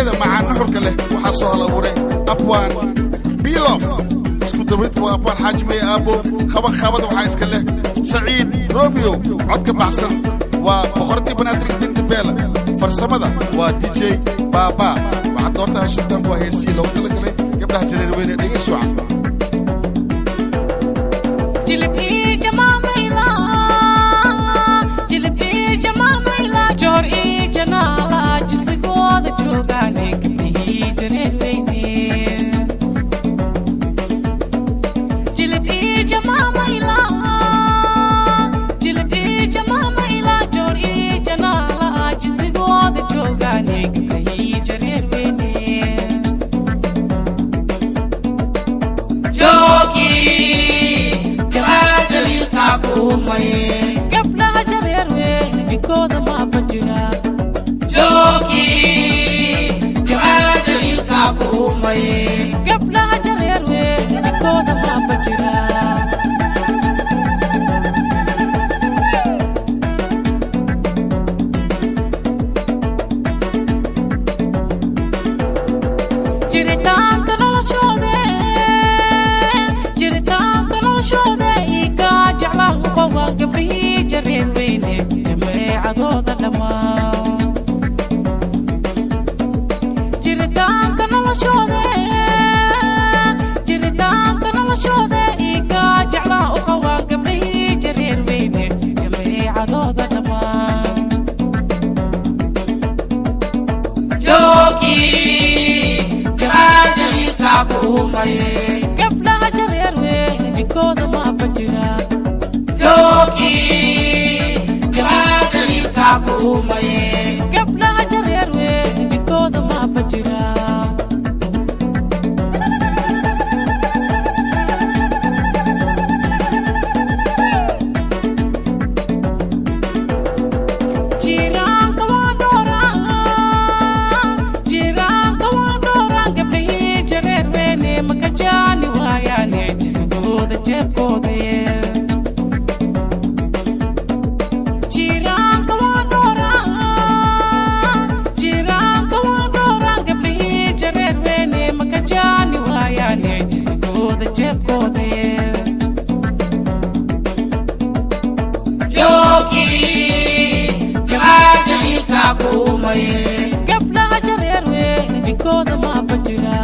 Ereyada macaan nuxurka leh waxaa soo hal abuuray Abwaan Bilof. Isku dabridka waa Abwaan Xaajimaya Aabo. Qabanqaabada waxaa iska leh Saciid Romeo. Codka baxsan waa Boqortii Banaadir Binti Beela. Farsamada waa DJ Baaba. Waxaad doortaa shirtan waa heesii loogu talagalay gabdhaha jareer weyne. Dhegeysi wacan. Jilib ii jamaamayla, jilib ii jamaamayla, joor ii janaala, jisigooda joogaane gabdhihii jareer weyne. Jilib ii jamaamayla, jilib ii jamaamayla, joor ii janaala, jisigooda joogaane gabdhihii jareer weyne. Gabdhaha jareer weyne jikooda maaba jira. Gabdhaha jareer weyne jikooda maaba jira. Jiritaanka noloshooda, jiritaanka noloshooda ika jeclaan qaba gabdhihii jareer weyne jameecadooda dhammaan. Jiritaanka noloshooda, jiritaanka noloshooda ika jeclaan u qaba gabdhihii jareer weyne jameecadooda dhammaan. Gabdhaha jareer weyne jikooda maaba jira. Gabdhaha jareer weyne jikooda maaba jira. Jiraanka waa dhooraa, jiraanka waa dhooraa, gabdhihii jareer weyne makajaani waayaane jisigooda jeebkoode. Jiraanka waa dhooraa, jiraanka waa dhooraa, gabdhihii jareer weyne makajaani waayaane jisigooda jeebkoode. Gabdhaha jareer weyne jikooda maaba jira.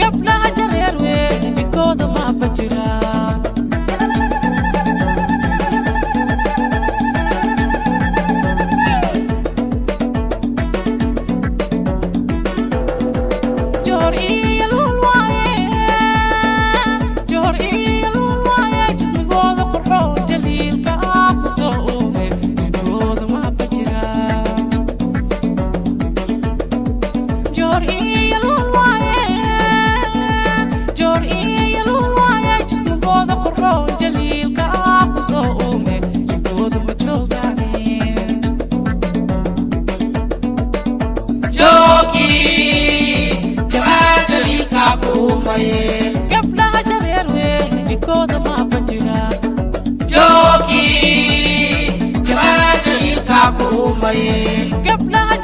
Gabdhaha jareer weyne jikooda maaba jira. Joor iyo luul waaye, joor iyo luul waaye, jismigooda qurxoon jaliilka ah ku soo uume jikooda maaba jira. Joor iyo luul waaye, joor iyo luul waaye, jismigooda qurxoon jaliilka ah ku soo uume jikooda ma joogaane. Gabdhaha jareer weyne jikooda maaba jira. Gabdhaha